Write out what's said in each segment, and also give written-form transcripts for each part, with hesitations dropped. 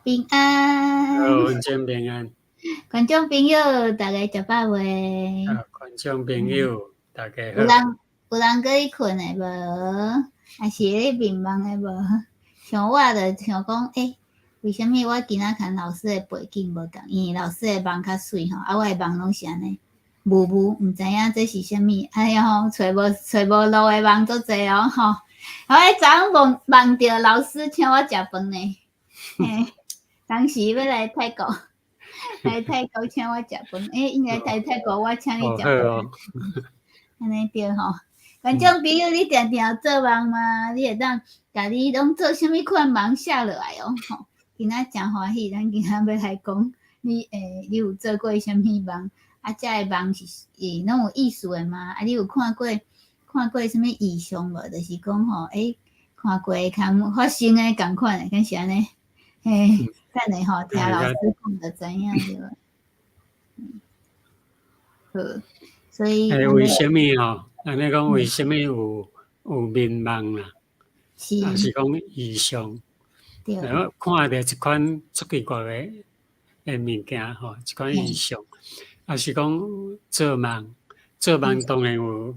平安。好，文珍平安。觀眾朋友，大家食飽未？啊，觀眾朋友，大家好。有人閣咧睏的無？還是咧眠夢的無？像我就想講，欸，為啥物我今仔共老師的背景無仝？因為老師的夢較媠吼，啊，我的夢攏是按呢霧霧，毋知影這是啥物。哎喲，揣無揣無路的夢足濟哦吼。我昨昏夢夢著老師請我食飯呢，嘿，當時欲來泰國，來泰國請我食飯，欸，應該來泰國我請你食飯。按呢對吼。觀眾朋友，你定定有做夢嗎？你會當共你攏做啥物款夢寫落來哦吼。今仔誠歡喜，咱今仔欲來講，你欸，你有做過啥物夢？啊，這个夢是會攏有意思的嗎？啊，你有看過啥物異象無？就是講吼，欸，看過共發生的仝款的，敢是按呢？嘿，等下吼，聽老師講就知影對無？好，所以欸，為啥物吼？按呢講，為啥物有眠夢啦？抑是講異象？然後看著一款足奇怪的物件吼，一款異象，抑是講做夢，做夢當然有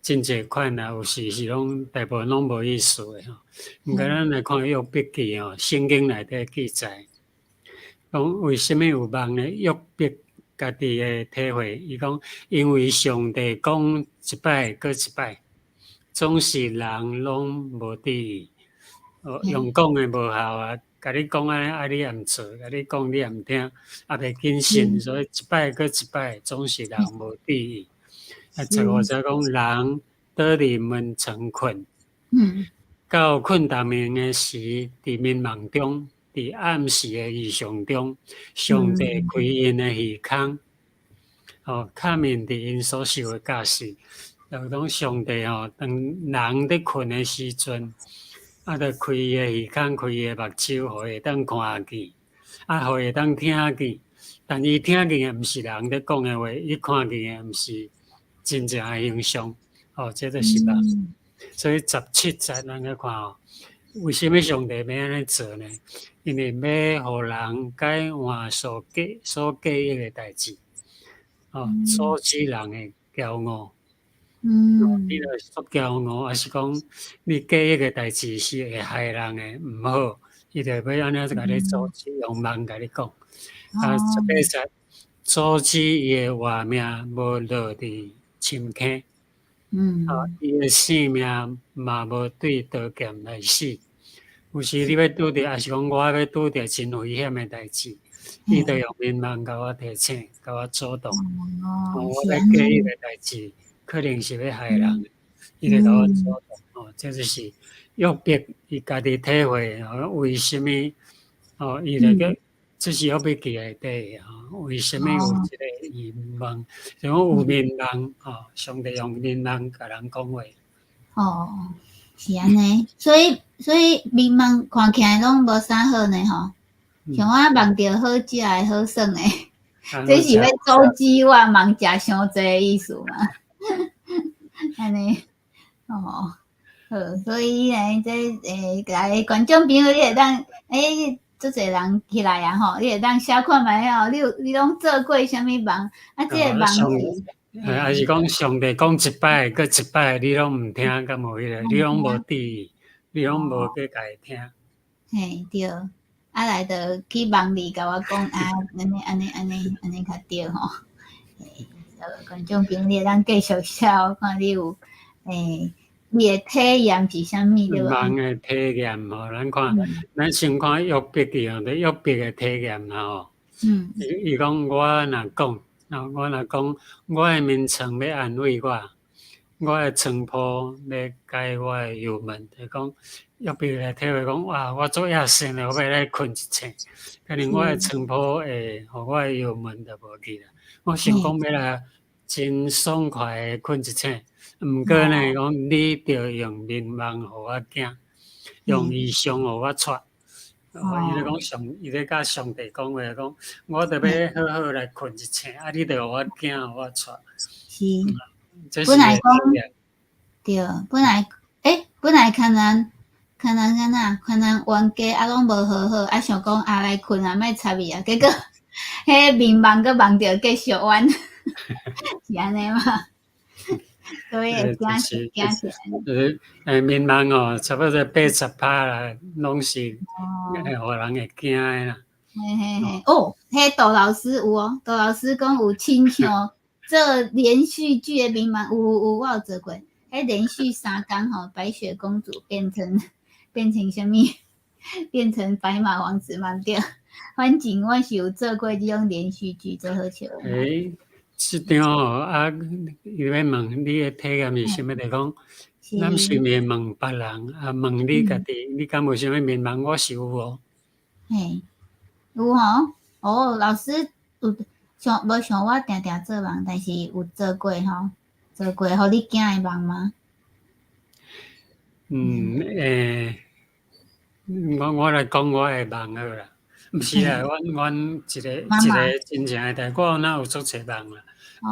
真濟款啦，有時是攏大部分攏無意思的吼。毋過咱來看約伯記吼，聖經內底記載，講為啥物有夢呢？約伯家己的體會，伊講因為上帝講一擺閣一擺，總是人攏無注意，用講的無效啊，共你講按呢，啊你也毋做，共你講你也毋聽，也袂謹慎，所以一擺閣一擺，總是人無注意。啊，15節講人倒佇門床睏，到睏逐暝的時，佇眠夢中，佇暗時的異象中，上帝開𪜶的耳孔，哦，赦免佇𪜶所受的教示。就講上帝吼，當人佇睏的時陣，啊，就開伊的耳孔，開伊的目睭，予伊會當看見，啊，予伊會當聽見。但伊聽見的毋是人咧講的話，伊看見的毋是真正的形象。哦，這就是夢。所以17節咱來看吼，為啥物上帝欲按呢做呢？因為欲予人改換所記憶的代誌，哦，阻止人的驕傲。你若是足驕傲，抑是講你記憶的代誌是會害人的，毋好，伊就欲按呢共你阻止，用夢共你講。啊，18節阻止伊的活命無落佇深坑。啊，伊的性命嘛無對刀劍來死。有時你欲拄著，抑是講我欲拄著真危險的代誌，伊就用眠夢共我提醒，共我阻擋。我咧記憶的代誌，可能是欲害人的，伊就共我阻擋。哦，這就是約伯伊家己體會，哦，為啥物？哦，伊就叫，這是約伯記內底的吼，為啥物有這個異夢？就講有眠夢，哦，上帝用眠夢共人講話。哦，是按呢，所以眠夢看起來攏無啥好呢吼。像我夢著好食的、好耍的，這是欲阻止我夢食傷濟的意思嗎？按呢，哦，好，所以呢，這欸，來觀眾朋友，你會當欸，足濟人起來啊吼，你會當寫看覓哦，你有你攏做過啥物夢？啊，這個夢是，抑是講上帝講一擺，閣一擺，你攏毋聽，敢無彼個？你攏無注意，你攏無去共伊聽。嘿，對，啊來就去夢裡共我講啊，按呢按呢按呢按呢較對吼。觀眾朋友，你會當繼續寫，我看你有欸，你的體驗是啥物對無？夢的體驗吼，咱看，咱先看約伯記吼，約伯的體驗啦吼。伊講我若講，我若講，我的眠床欲安慰我，我的床鋪欲解我的憂悶，就講約伯來體會講，哇，我足野性的，我欲來睏一醒，可能我的床鋪會予我的憂悶就無去啦。我想講欲來真爽快的睏一醒，毋過呢，講你著用眠夢予我驚，用異象予我掣。伊咧講上，伊咧佮上帝講話講，我著欲好好來睏一醒，啊，你著予我驚，予我掣。是，本來講，對，本來，欸，本來可能牽人按怎，牽人冤家啊，攏無和好，啊想講啊來睏啊，莫插伊啊，結果彼眠夢閣夢著繼續冤，是按呢嗎？所以會驚驚起來。眠夢哦，差不多80%啦，攏是會予人會驚的啦。嘿嘿嘿，哦，彼杜老師有哦，杜老師講有親像做連續劇的眠夢，有有，我有做過。彼連續3工吼，白雪公主變成啥物？變成白馬王子嘛對。反正我是有做過這種連續劇，足好笑。欸，這張吼啊，伊欲問你的體驗是啥物？就講，咱是毋會問別人，啊問你家己，你敢有啥物眠夢？我是有哦。嘿，有吼？哦，老師有像無像我定定做夢，但是有做過吼，做過予你驚的夢嗎？嗯，欸，我來講我的夢好啦。毋是啦，阮一個真正的代，我哪有足濟夢啦，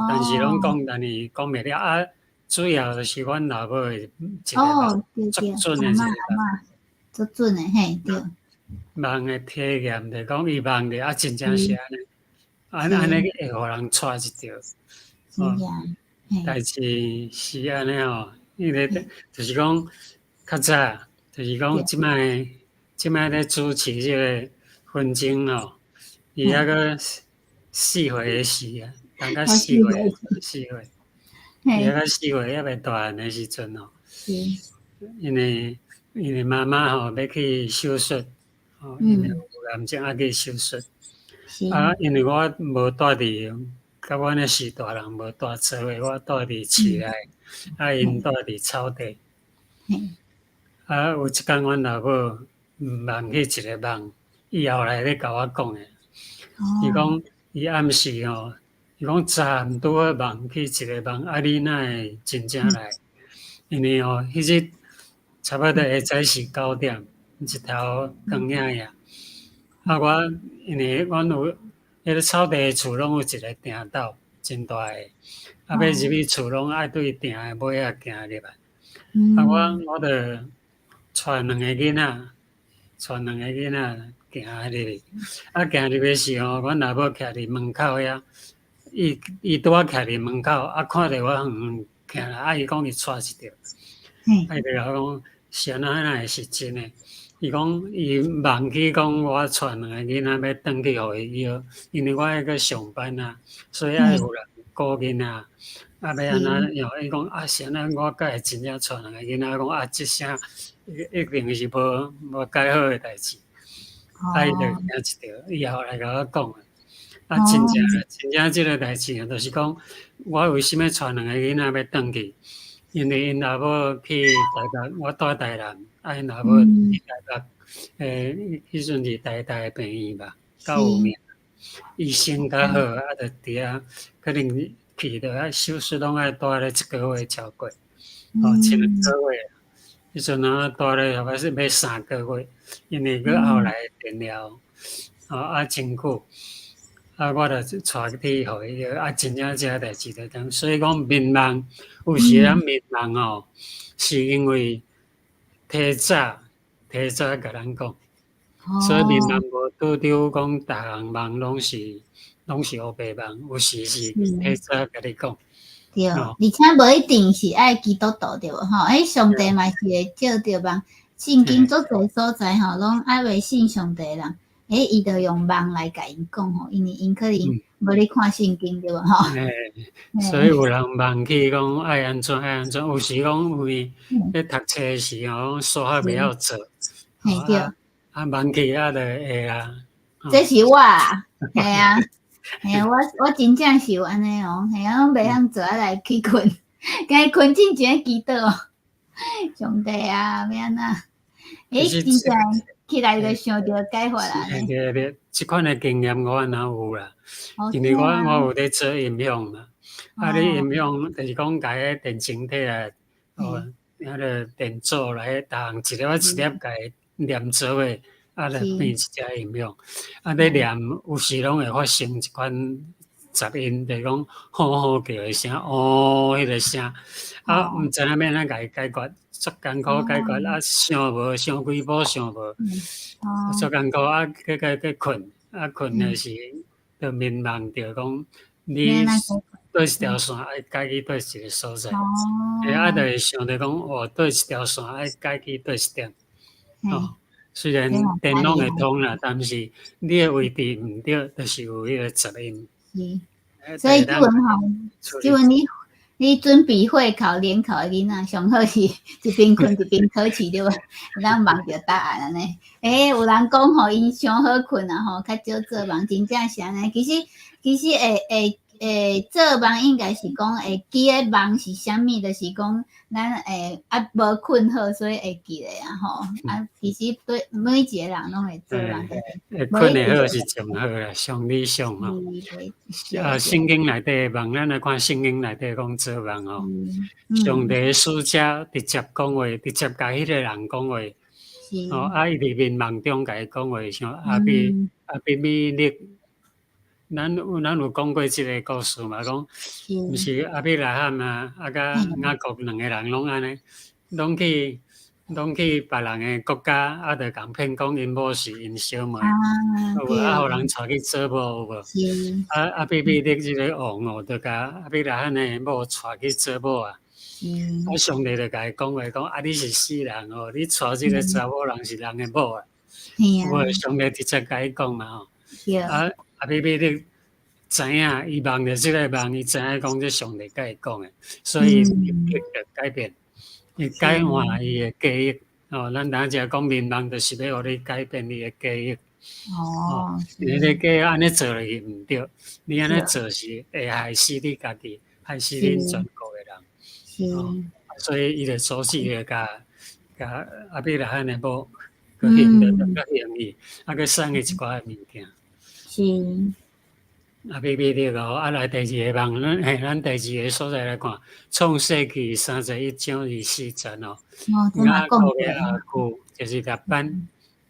但是攏講，但是講袂了啊。主要就是阮老母的一個夢，足準的一個夢。足準的嘿，對。夢的體驗就講伊夢著啊，真正是按呢，按呢會予人掣一著。真正。代誌是按呢吼，因為就是講較早，就是講這擺咧主持這個紛爭哦，伊猶閣4歲的時啊，大概四歲，四歲，伊猶閣四歲猶未大漢的時陣哦，因為媽媽吼欲去手術，吼，因為有癌症愛去手術，啊，因為我無蹛佇，佮阮的序大人無蹛做伙，我蹛佇市內，啊，𪜶蹛佇草地。啊，有一工阮老母夢去一個夢，伊後來咧共我講的，伊講伊暗時吼，伊講昨暗拄好夢去一個夢，啊，你哪會真正來？因為吼，彼日差不多下早時9點，日頭光影影。啊，我因為阮有彼個草地的厝攏有一個埕斗，真大个，啊，欲入去厝攏愛對埕的尾仔行入來。啊，我就帶兩個囡仔，帶兩個囡仔行入去。啊，行入去時吼，阮老母徛佇門口遐，伊拄仔徛佇門口，啊，看著我遠遠徛來，啊，伊講伊掣一著，啊，伊就共我講是按怎哪會是真的？伊講伊夢去講我帶兩個囡仔欲轉去予伊醫好，因為我愛閣上班啊，所以愛有人顧囡仔，啊，欲按怎樣？伊講啊，是按怎我敢會真正帶兩個囡仔？講啊，這聲一定是無解好的代誌。啊，伊就驚一著，伊後來共我講，啊，真正真正這個代誌，就是講我為啥物帶兩個囡仔欲轉去？因為𪜶老母去台北，我蹛台南，啊，𪜶老母去台北，彼陣是台大病院吧，較有名，醫生較好，啊，就佇遐可能去著愛手術攏愛蹛咧一個月超過，哦，一兩個月。彼陣啊，蹛咧大概是欲3個月，因為閣後來電療，哦，啊，真久，啊，我就帶去予伊，啊，真正這個代誌就當，所以講眠夢，有時咱眠夢吼，是因為提早共咱講，所以眠夢無拄著講逐項夢攏是烏白夢，有時是提早共你講。對，而且無一定是愛基督徒對無吼？欸，上帝嘛是會借著夢，聖經足濟所在吼，攏猶未信上帝的人，欸，伊就用夢來共𪜶講吼，因為𪜶可能無咧看聖經對無吼？欸，所以有人夢去講愛按怎愛按怎，有時講因為咧讀冊時吼，數學袂曉做，嘿對，啊夢去啊就會啊。這是我啊，嘿啊。嘿啊，我真正是有按呢哦，嘿啊，攏袂曉做啊來去睏，共睏進前祈禱，上帝啊，欲按怎？欸，真正起來就想著解法啦。對對，這款的經驗我哪有啦？因為我有咧做音響嘛，啊，你音響就是講共彼電晶體來，哦，彼个電阻來逐項一粒一粒共伊連做伙，啊，就變一隻音響。啊，咧連有時攏會發生這款雜音，就是講吼吼叫的聲，哦，彼個聲，啊，毋知影欲按怎共伊解決。足艱苦解決，啊想無想幾晡想無，足艱苦啊，閣閣閣睏，啊睏的時就眠夢著講你佗一條線愛改去佗一个所在，啊，就會想著講，哦，佗一條線愛改去佗一點，哦，雖然電攏會通啦，但是你的位置毋對，就是有彼个雜音。是，所以這陣吼，這陣你準備會考、聯考的囡仔，上好是一邊睏一邊考試對無？會當夢著答案按呢。欸，有人講吼，𪜶傷好睏啊吼，較少做夢，真正是按呢。其實會做夢應該是講會記得夢是啥物，就是講咱會啊無睏好，所以會記得啊吼。啊，其實對每一个人攏會做夢。會睏得好是上好啦，上理想吼。啊，聖經內底的夢，咱來看聖經內底講做夢吼。上帝使者直接講話，直接共彼个人講話。哦，啊，伊佇眠夢中共伊講話，像亞比米勒。咱有講過這个故事嘛？講毋是亞伯拉罕啊，啊佮雅各兩个人攏按呢，攏去別人的國家，啊，就共騙講𪜶某是𪜶小妹，有無？啊，予人帶去做某有無？啊，亞比米勒這个王哦，就共亞伯拉罕的某帶去做某啊。啊，上帝就共伊講話講，啊，你是死人哦，你娶這个查某人是人的某啊。有無？上帝直接共伊講嘛吼。啊，亞比米勒知影，伊夢著這个夢，伊知影講這上帝共伊講的，所以伊立刻改變，伊改換伊的記憶。哦，咱等下講眠夢，就是欲予你改變你的記憶。因為你記憶按呢做落去毋對，你按呢做是會害死你家己，害死恁全國的人。哦，所以伊就阻止伊共亞伯拉罕的某閣還著閣還伊，啊閣送伊一寡物件。亞比米勒哦，啊來第二个夢，咱嘿，咱第二个所在來看，創世記31章24節哦。雅各的阿舅就是拉班，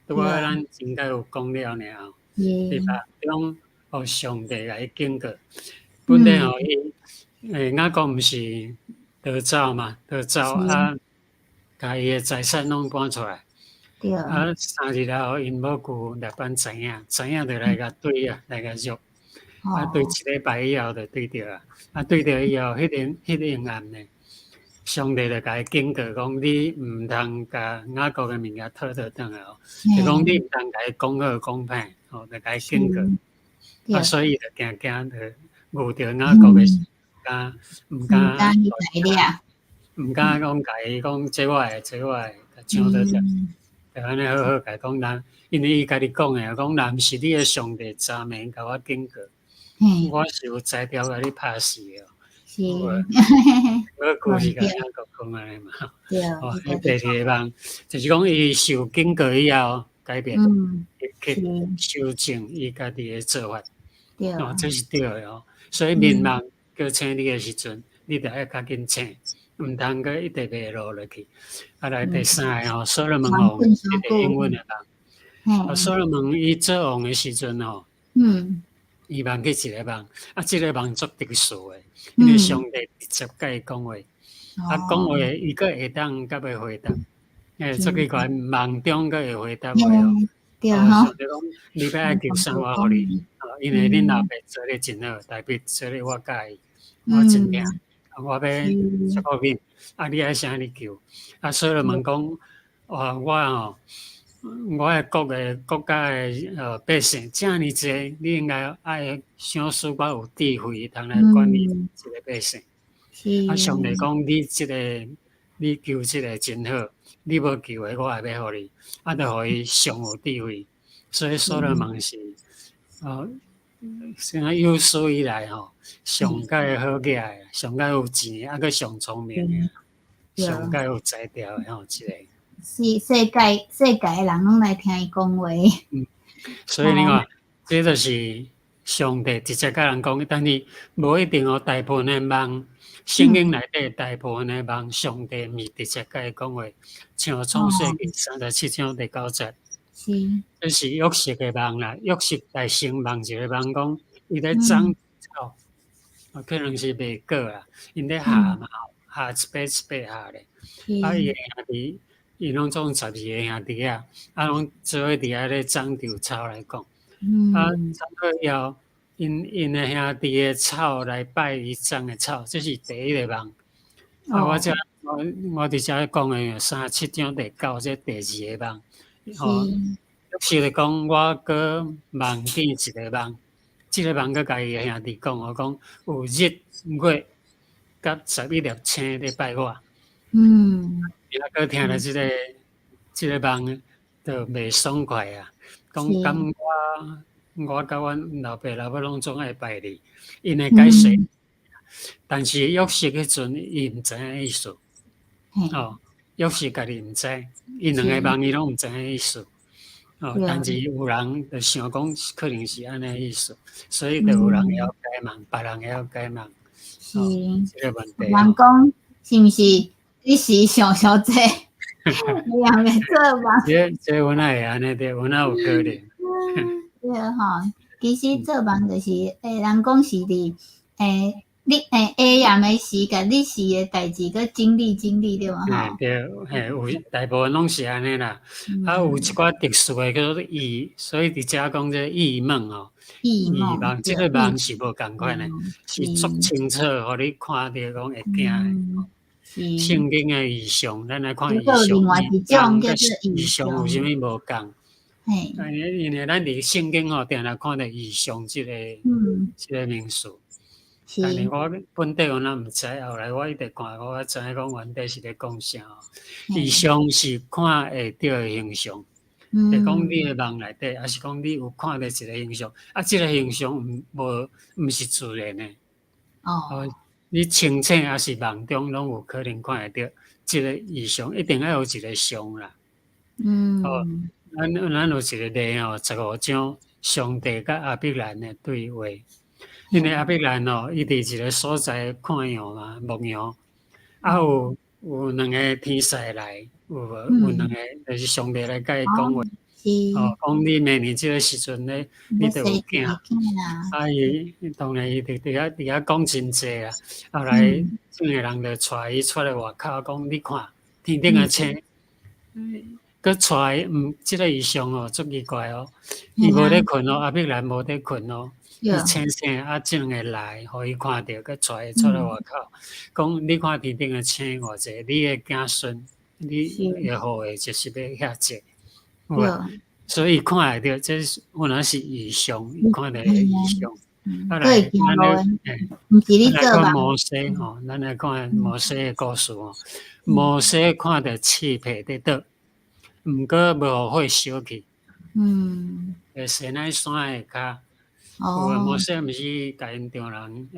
拄仔咱前擺有講了爾後，佇夢中予上帝來警告。本來吼伊，雅各毋是逃走嘛，逃走啊，共伊的財產攏搬出來。啊，3日後，𪜶某舅拉班知影，知影就來共追啊，來共捉。啊，追一禮拜以後就追著啊！啊，追著以後，彼天暗呢，上帝就共伊警告講：你毋通共雅各的物件討倒轉來哦，就講你毋通共伊講好講歹，哦，就共伊警告。啊，所以伊就驚驚，就遇著雅各的時，毋敢毋敢講共伊講這我的，這我的，搶倒轉，就按呢好好共伊講，咱因為伊家己講的，講若毋是你的上帝昨暝共我警告。我是有才調共你拍死的哦。我故事共雅各講按呢嘛。哦，彼第二个夢，就是講伊受警告以後改變，去修正伊家己的做法。哦，這是對的哦。所以眠夢叫醒你的時陣，你著愛較緊醒，毋通閣一直迷路落去。啊，來第三个吼，所羅門王這個英文的夢。啊，所羅門伊做王的時陣吼，伊夢去一个夢，啊，這个夢足特殊的，因為上帝直接共伊講話，啊，講話伊閣會當佮欲回答，欸，足奇怪，夢中閣會回答話哦。上帝講，你欲愛求啥，我予你，因為恁老爸做得真好，大衛做得我佮意，我真疼，我欲祝福恁，啊，你愛啥你求。啊，所羅門講，哇，我吼，我的國的國家的百姓遮爾濟，你應該愛賞賜我有智慧，通來管理這个百姓。啊，上帝講，你這个你求這个真好，你無求的我也欲予你，啊，就予伊上有智慧。所以所羅門是，啥有史以來吼，上蓋好額的，上蓋有錢，啊，閣上聰明的，上蓋有才調的吼，一个。是世界的人攏來聽伊講話。嗯，所以你看，這就是上帝直接共人講，但是無一定哦。大部分的夢，聖經內底大部分的夢，上帝毋是直接共伊講話，像創世記37章第9節，這是約瑟的夢啦。約瑟來先夢一个夢，講伊咧長草，可能是麥果啊，𪜶咧下嘛，下一擺一擺下咧。啊，伊的兄弟，𪜶攏總12個兄弟仔，啊，攏做伙佇遐咧爭著草來講。啊，爭好以後，𪜶的兄弟的草來拜伊種的草，這是第一個夢。啊，我遮我我佇遮講的37章第9節第二個夢。吼，就是咧講我閣夢見一個夢，這個夢閣共伊的兄弟講，我講有日月佮11粒星咧拜我。伊啊閣聽著這個夢，就袂爽快啊！講敢我佮阮老爸老母攏總愛拜你，𪜶會解釋。但是約瑟彼陣伊毋知影意思，哦，約瑟家己毋知，𪜶兩个夢伊攏毋知影意思，哦，但是有人就想講可能是按呢意思，所以就有人會曉解夢，別人會曉解夢，哦，這個問題。人講是毋是你是想傷濟？你也袂做夢。這有哪會按呢對？有哪有可能？對吼，其實做夢就是，人講是佇，你下暗的時共日時的代誌，閣整理整理對無吼？對，嘿，有大部分攏是按呢啦。啊，有一寡特殊的叫做異，所以佇遮講這異夢吼。異夢，這個夢是無仝款的，是足清楚，予你看著講會驚的。聖經的異象，咱來看異象，異象有啥物無仝？因為咱佇聖經吼，定定看著異象這個名詞。但是我本底我若毋知，後來我一直看，我才知影講原底是咧講啥。異象是看會著的形象，就講你的夢內底，抑是講你有看著一個形象，啊，這個形象毋是自然的。哦。你清醒抑是夢中，攏有可能看會著這個異象，一定愛有一個像啦。哦，咱有一個例吼，15章上帝佮亞伯蘭的對話。因為亞伯蘭哦，伊佇一個所在看羊嘛，牧羊，啊有兩個天使來，有無？有兩個就是上帝來佮伊講話。哦，講你明年這個時陣咧，你就有囝。啊，伊當然伊就佇遐講真濟啊。後來這個人就帶伊出來外口，講你看天頂的星，閣帶伊毋，這個異象哦，足奇怪哦。伊無咧睏哦，亞伯蘭無咧睏哦。伊清醒啊，這兩個來，予伊看著，閣帶伊出來外口，講你看天頂的星偌濟，你的子孫，你的後裔就是欲遐濟。所以看會著，這有哪是異象，伊看著異象。啊來，咱來，來看摩西吼，咱來看摩西的故事吼。摩西看著翅皮佇倒，毋過無予火燒去。西奈山下跤，有摩西毋是共𪜶丈人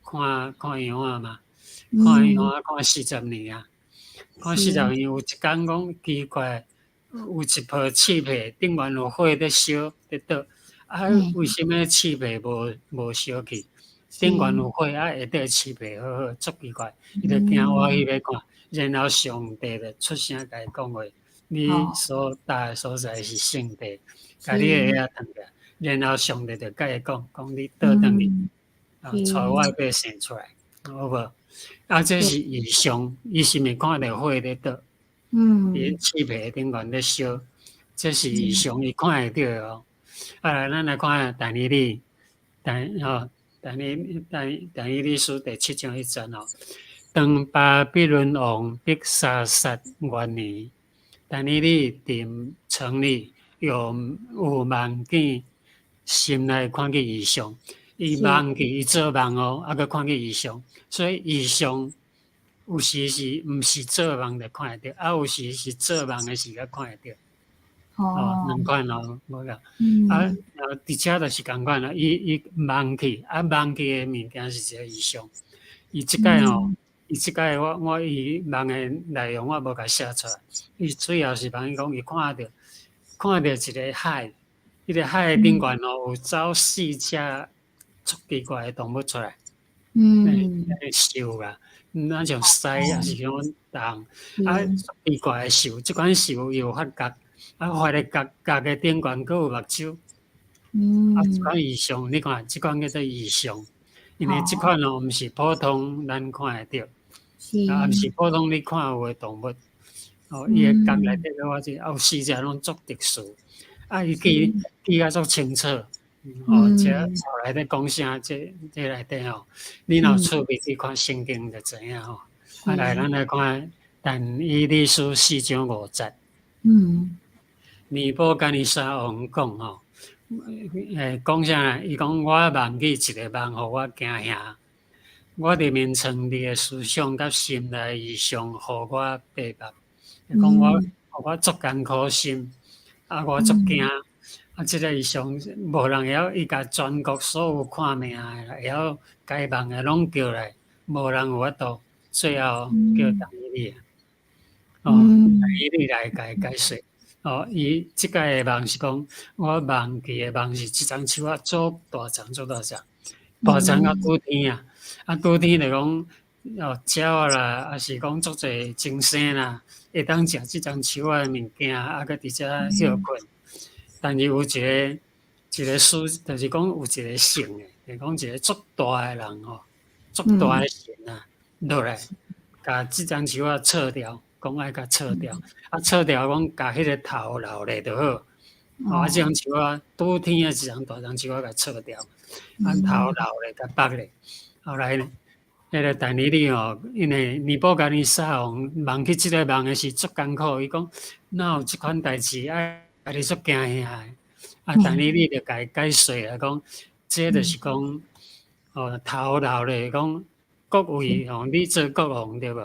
看看羊仔嘛？看羊仔看四十年啊，看四十年有一工講奇怪，有一抱刺皮頂懸有火佇燒佇倒，啊，為啥物刺皮無燒去？頂懸有火啊，下底刺皮好好，足奇怪，伊就驚倚去欲看，然後上帝就出聲共伊講話：你所踏的所在是聖地，共你的鞋仔脫起來。然後上帝就共伊講：講你倒轉去，啊，帶我的百姓出來，好無？啊，這是異象，伊是毋看著火佇倒？佇翅皮頂懸咧燒，這是異象，伊看會著的哦。啊，來，咱來看但以理，但吼，但以但但以理書第7章1節哦。當巴比倫王伯沙撒元年，但以理佇城裡有夢見，心內看見異象，伊夢見伊做夢哦，啊閣看見異象，所以異象有時是毋是做夢就看會著，啊有時是做夢的時才看會著。哦，兩款哦，無啦。啊，佇遮就是仝款啦，伊夢去，啊夢去的物件是一個異象。伊這擺吼，伊這擺我伊夢的內容我無共寫出來。伊主要是夢講伊看著一個海，彼個海頂懸吼有走四隻足奇怪的動物出來。獸啦，若像獅抑是講動，啊足奇怪的獸，這款獸伊有發角，啊發的角角的頂懸閣有目睭。啊，這款異象，你看，這款叫做異象，因為這款哦，毋是普通咱看會著。啊，毋是普通你看有的動物。哦，伊的角內底我這有四隻攏足特殊，啊，伊記記甲足清楚。哦，這後來咧講啥？這內底吼，你若有趣味去看聖經就知影吼。啊，來，咱來看但以理書四章五節。尼布甲尼撒王講吼，講啥？伊講我夢見一个夢，予我驚嚇。我佇眠床裡的思想佮心內異象，予我白目。伊講我，予我足艱苦心，啊，我足驚。啊，這个異象無人會曉，伊共全國所有看命的、會曉解夢的攏叫來，無人有法度。最後叫但以理，哦，但以理來共伊解說。哦，伊這擺的夢是講，我夢見的夢是這欉樹仔足大叢足大叢，大叢啊拄天啊，啊拄天就講哦鳥仔啦，抑是講足濟精牲啦，會當食這欉樹仔的物件，啊閣佇遮歇睏。但是有一個事，就是講有一個神的，就是講一個足大的人吼，足大的神啊落來，共這欉樹仔鍥掉，講愛共鍥掉，啊鍥掉講共彼個頭留咧就好。哦，啊這欉樹仔拄天的一叢大欉樹仔共鍥掉，啊頭留咧共縛咧。後來彼個但以理吼，因為尼布甲尼撒王夢去這个夢的時足艱苦，伊講哪有這款代誌啊？家己足驚嚇的，啊！但以理就共伊解說啊，講這就是講哦頭留咧，講國位吼，你做國王對無？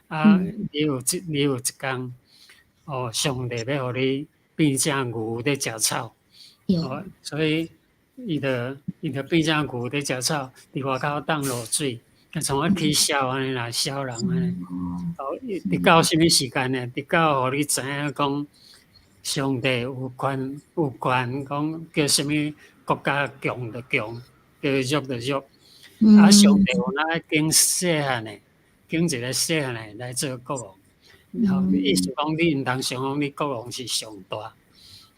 啊，你有一工哦，上帝欲予你變成牛咧食草，哦，所以伊就變成牛咧食草，佇外口等露水，啊，創啊起痟按呢啦，痟人按呢。哦，直到啥物時間呢？直到予你知影講，上帝有權講叫啥物國家強就強，叫弱就弱。啊，上帝有哪揀細漢的，揀一個細漢的來做國王。吼，意思講你毋通想講你國王是上大，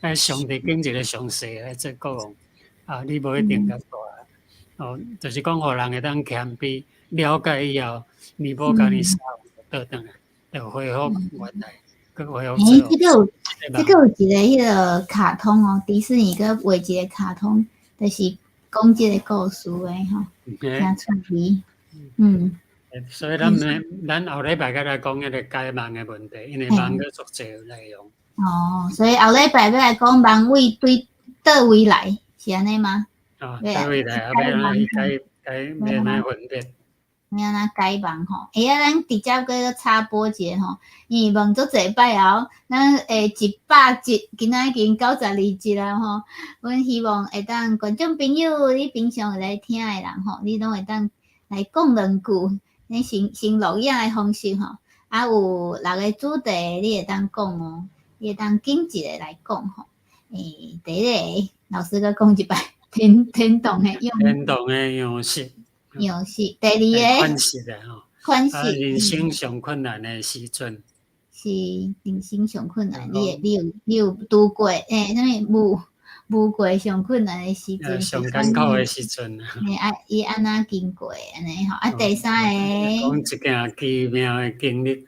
啊，上帝揀一個上細來做國王，啊，你無一定較大。哦，就是講予人會當謙卑了解以後，尼布甲尼撒倒轉來，就恢復原來。欸，這個有一个彼个卡通哦，迪士尼閣畫一个卡通，就是講這个故事的吼，誠趣味。嗯。所以咱後禮拜閣來講彼个解夢的問題，因為夢閣足濟內容。哦，所以後禮拜欲來講夢為對佗位來，是按呢嗎？哦，佗位來，啊，欲按怎解解，欲按怎分別？欲按怎解夢吼？欸啊，咱直接閣插播一下吼，因為問足濟擺後，咱會100集，今仔已經92集啦吼。阮希望會當觀眾朋友，你平常會來聽的人吼，你攏會當來講兩句，你先先錄影的方式吼。啊，有六个主題，你會當講哦，你會當揀一个來講吼。欸，第一个老師閣講一擺，天堂的樣天堂的樣式。樣式，第二个款式的吼，款式。人生上困難的時陣，是人生上困難，你有拄過欸？啥物無過上困難的時陣？上艱苦的時陣。欸啊，伊按怎經過按呢吼？啊，第三个講一件奇妙的經歷，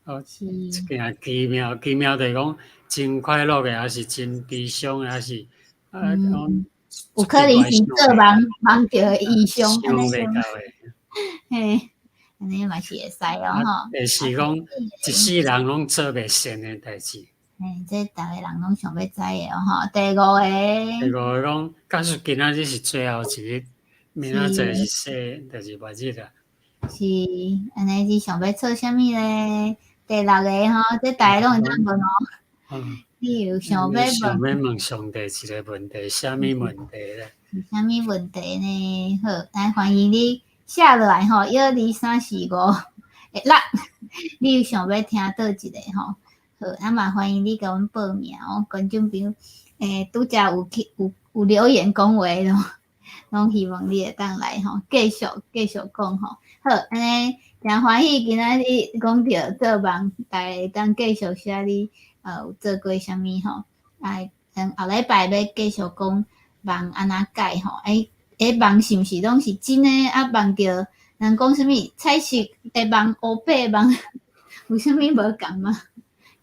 哦，一件奇妙奇妙就是講真快樂的，抑是真悲傷的，抑是啊講。有可能是做夢夢著的異象，想袂到的。嘿，按呢嘛是會使哦吼。就是講一世人攏做袂成的代誌。嘿，這逐个人攏想欲知的哦吼。第五个，第五个講，假使今仔日是最後一日，明仔載是世，就是末日啦。是，按呢你想欲做啥物咧？第六个吼，這逐个攏會當問哦。你有想欲問？想欲問上帝一个問題，啥物問題咧？是啥物問題呢？好，來歡迎你寫落來吼，一、二、三、四、五、六，你有想欲聽佗一个吼？好，啊嘛歡迎你共阮報名哦，觀眾朋友，欸，拄才有去有留言講話咯，攏希望你會當來吼，繼續繼續講吼。好，按呢誠歡喜今仔日講著做夢，大家會當繼續寫你有做過啥物吼？啊，後禮拜欲繼續講夢按怎解吼？欸欸，夢是毋是攏是真的？啊，夢著人講啥物彩色的夢、烏白的夢，有啥物無仝嗎？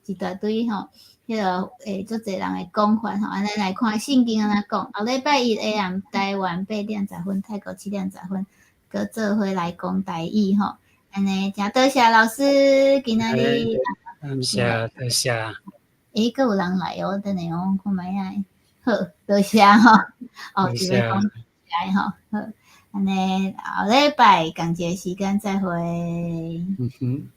一大堆吼，彼個足濟人的講法吼，按呢來看聖經按怎講。後禮拜一下暗台灣8點10分，泰國7點10分，閣做伙來講台語吼。按呢，誠多謝老師今仔日。感謝多謝。欸，閣有人來哦，等下我看覓仔。好，多謝吼。哦，是欲講謝吼。好，按呢後禮拜仝一个時間再會。嗯哼。